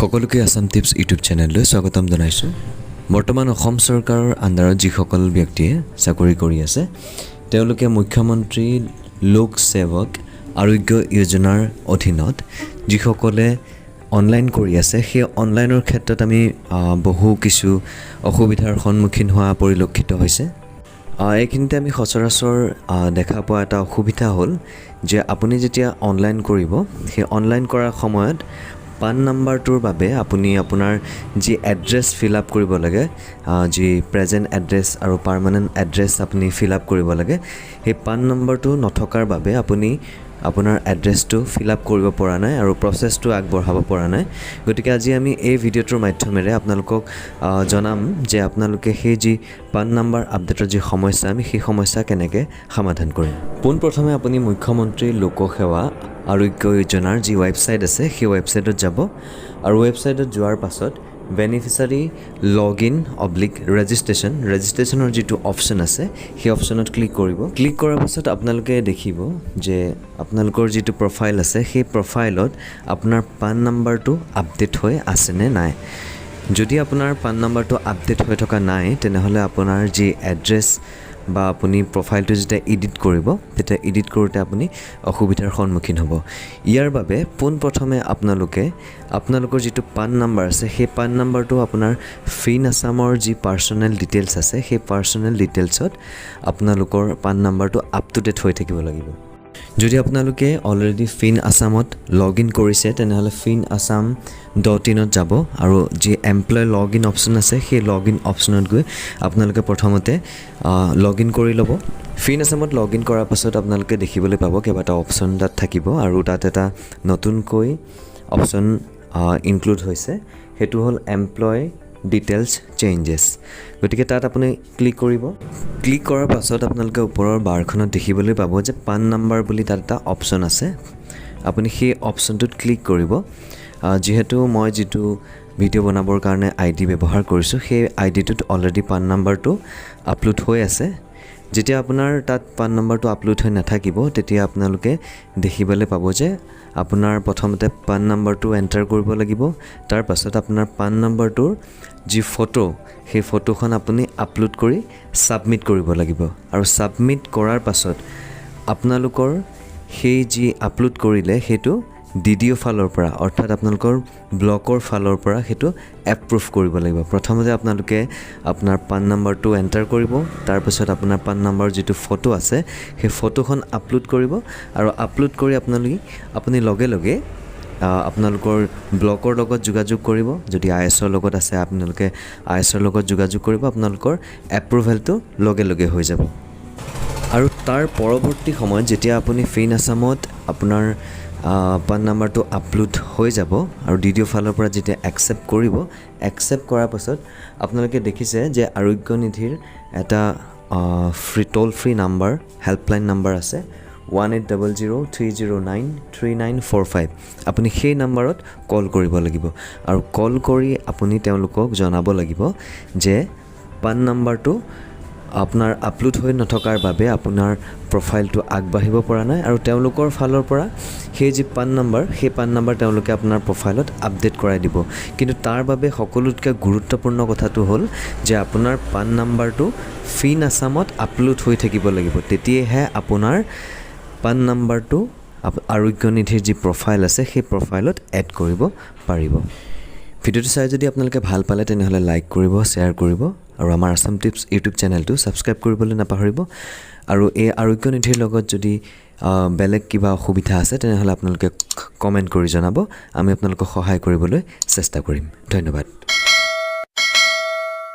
সকলোকে Assam tips YouTube চেনেললৈ স্বাগতম জনাইছোঁ। বৰ্তমান অসম চৰকাৰৰ আণ্ডাৰত যিসকল ব্যক্তিয়ে চাকৰি কৰি আছে, তেওঁলোকে মুখ্যমন্ত্ৰী লোক সেৱক আৰোগ্য যোজনাৰ অধীনত যিসকলে অনলাইন কৰি আছে, সেই অনলাইনৰ ক্ষেত্ৰত আমি বহু কিছু অসুবিধাৰ সন্মুখীন হোৱা পৰিলক্ষিত হৈছে। এইখিনিতে আমি সচৰাচৰ দেখা পোৱা এটা অসুবিধা হ'ল যে আপুনি যেতিয়া অনলাইন কৰিব, সেই অনলাইন কৰাৰ সময়ত পান নাম্বাৰটোৰ বাবে আপুনি আপোনাৰ যি এড্ৰেছ ফিল আপ কৰিব লাগে, যি প্ৰেজেণ্ট এড্ৰেছ আৰু পাৰ্মানেণ্ট এড্ৰেছ আপুনি ফিল আপ কৰিব লাগে, সেই পান নম্বৰটো নথকাৰ বাবে আপুনি আপোনাৰ এড্ৰেছটো ফিল আপ কৰিব পৰা নাই আৰু প্ৰচেছটো আগবঢ়াব পৰা নাই। গতিকে আজি আমি এই ভিডিঅ'টোৰ মাধ্যমেৰে আপোনালোকক জনাম যে আপোনালোকে সেই যি পান নাম্বাৰ আপডেটৰ যি সমস্যা, আমি সেই সমস্যা কেনেকৈ সমাধান কৰিম। পোনপ্ৰথমে আপুনি মুখ্যমন্ত্ৰী লোকসেৱা আৰোগ্য যোজনাৰ যি ৱেবছাইট আছে, সেই ৱেবছাইটত যাব আৰু ৱেবছাইটত যোৱাৰ পাছত beneficiary log in oblique registration, ৰেজিষ্ট্ৰেশ্যনৰ যিটো অপশ্যন আছে, সেই অপশ্যনত ক্লিক কৰিব। ক্লিক কৰাৰ পাছত আপোনালোকে দেখিব যে আপোনালোকৰ যিটো প্ৰফাইল আছে, সেই প্ৰফাইলত আপোনাৰ পান নাম্বাৰটো আপডেট হৈ আছেনে নাই। যদি আপোনাৰ পান নাম্বাৰটো আপডেট হৈ থকা নাই, তেনেহ'লে আপোনাৰ যি এড্ৰেছ বা আপুনি প্ৰফাইলটো যেতিয়া এডিট কৰিব, তেতিয়া এডিট কৰোঁতে আপুনি অসুবিধাৰ সন্মুখীন হ'ব। ইয়াৰ বাবে পোনপ্ৰথমে আপোনালোকে আপোনালোকৰ যিটো পান নাম্বাৰ আছে, সেই পান নাম্বাৰটো আপোনাৰ ফিন আছামৰ যি পাৰ্চনেল ডিটেইলছ আছে, সেই পাৰ্চনেল ডিটেইলছত আপোনালোকৰ পান নাম্বাৰটো আপ টু ডেট হৈ থাকিব লাগিব। যদি আপোনালোকে অলৰেডি ফিন আছামত লগ ইন কৰিছে, তেনেহ'লে ফিন আছাম.ইনত যাব আৰু যি এমপ্লয় লগ ইন অপশ্যন আছে, সেই লগ ইন অপশ্যনত গৈ আপোনালোকে প্ৰথমতে লগ ইন কৰি ল'ব। ফিন আছামত লগ ইন কৰাৰ পাছত আপোনালোকে দেখিবলৈ পাব কেইবাটাও অপশ্যন তাত থাকিব আৰু তাত এটা নতুনকৈ অপশ্যন ইনক্লুড হৈছে, সেইটো হ'ল এমপ্লয় ডিটেইলছ চেঞ্জেছ। গতিকে তাত আপুনি ক্লিক কৰিব। ক্লিক কৰাৰ পাছত আপোনালোকে ওপৰৰ বাৰখনত দেখিবলৈ পাব যে পান নাম্বাৰ বুলি তাত এটা অপশ্যন আছে। আপুনি সেই অপশ্যনটোত ক্লিক কৰিব। যিহেতু মই যিটো ভিডিঅ' বনাবৰ কাৰণে আই ডি ব্যৱহাৰ কৰিছোঁ, সেই আই ডিটোত অলৰেডি পান নাম্বাৰটো আপলোড হৈ আছে। যেতিয়া আপোনাৰ তাত পান নাম্বাৰটো আপলোড হৈ নাথাকিব, তেতিয়া আপোনালোকে দেখিবলৈ পাব যে আপোনাৰ প্ৰথমতে পান নাম্বাৰটো এণ্টাৰ কৰিব লাগিব। তাৰপাছত আপোনাৰ পান নাম্বাৰটোৰ যি ফটো, সেই ফটোখন আপুনি আপলোড কৰি ছাবমিট কৰিব লাগিব আৰু ছাবমিট কৰাৰ পাছত আপোনালোকৰ সেই যি আপলোড কৰিলে, সেইটো ডি ডি অ' ফালৰ পৰা, অৰ্থাৎ আপোনালোকৰ ব্লকৰ ফালৰ পৰা সেইটো এপ্ৰুভ কৰিব লাগিব। প্ৰথমতে আপোনালোকে আপোনাৰ পান নাম্বাৰটো এণ্টাৰ কৰিব, তাৰপিছত আপোনাৰ পান নাম্বাৰৰ যিটো ফটো আছে, সেই ফটোখন আপলোড কৰিব আৰু আপলোড কৰি আপুনি লগে লগে আপোনালোকৰ ব্লকৰ লগত যোগাযোগ কৰিব। যদি আই এছৰ লগত আছে, আপোনালোকে আই এছৰ লগত যোগাযোগ কৰিব। আপোনালোকৰ এপ্ৰুভেলটো লগে লগে হৈ যাব। আৰু তাৰ পৰৱৰ্তী সময়ত যেতিয়া আপুনি ফিন আছামত আপোনাৰ পান নাম্বাৰটো আপলোড হৈ যাব আৰু ডি ডি অ' ফালৰ পৰা যেতিয়া একচেপ্ট কৰিব, একচেপ্ট কৰাৰ পাছত আপোনালোকে দেখিছে যে আৰোগ্য নিধিৰ এটা free toll free number, helpline number আছে, 1800 309 3945। আপুনি সেই নাম্বাৰত কল কৰিব লাগিব আৰু কল কৰি আপুনি তেওঁলোকক জনাব লাগিব যে পান নাম্বাৰটো আপোনাৰ আপলোড হৈ নথকাৰ বাবে আপোনাৰ প্ৰফাইলটো আগবাঢ়িব পৰা নাই আৰু তেওঁলোকৰ ফালৰ পৰা সেই যি পান নাম্বাৰ, সেই পান নাম্বাৰ তেওঁলোকে আপোনাৰ প্ৰফাইলত আপডেট কৰাই দিব। কিন্তু তাৰ বাবে সকলোতকৈ গুৰুত্বপূৰ্ণ কথাটো হ'ল যে আপোনাৰ পান নাম্বাৰটো ফিন আছামত আপলোড হৈ থাকিব লাগিব। তেতিয়াহে আপোনাৰ পান নাম্বাৰটো আৰোগ্য নিধিৰ যি প্ৰফাইল আছে, সেই প্ৰফাইলত এড কৰিব পাৰিব। ভিডিঅ'টো চাই যদি আপোনালোকে ভাল পালে, তেনেহ'লে লাইক কৰিব, শ্বেয়াৰ কৰিব আৰু আমাৰ আছাম টিপছ ইউটিউব চেনেলটো ছাবস্ক্ৰাইব কৰিবলৈ নাপাহৰিব। আৰু এই আৰোগ্য নিধিৰ লগত যদি বেলেগ কিবা অসুবিধা আছে, তেনেহ'লে আপোনালোকে কমেণ্ট কৰি জনাব। আমি আপোনালোকক সহায় কৰিবলৈ চেষ্টা কৰিম। ধন্যবাদ।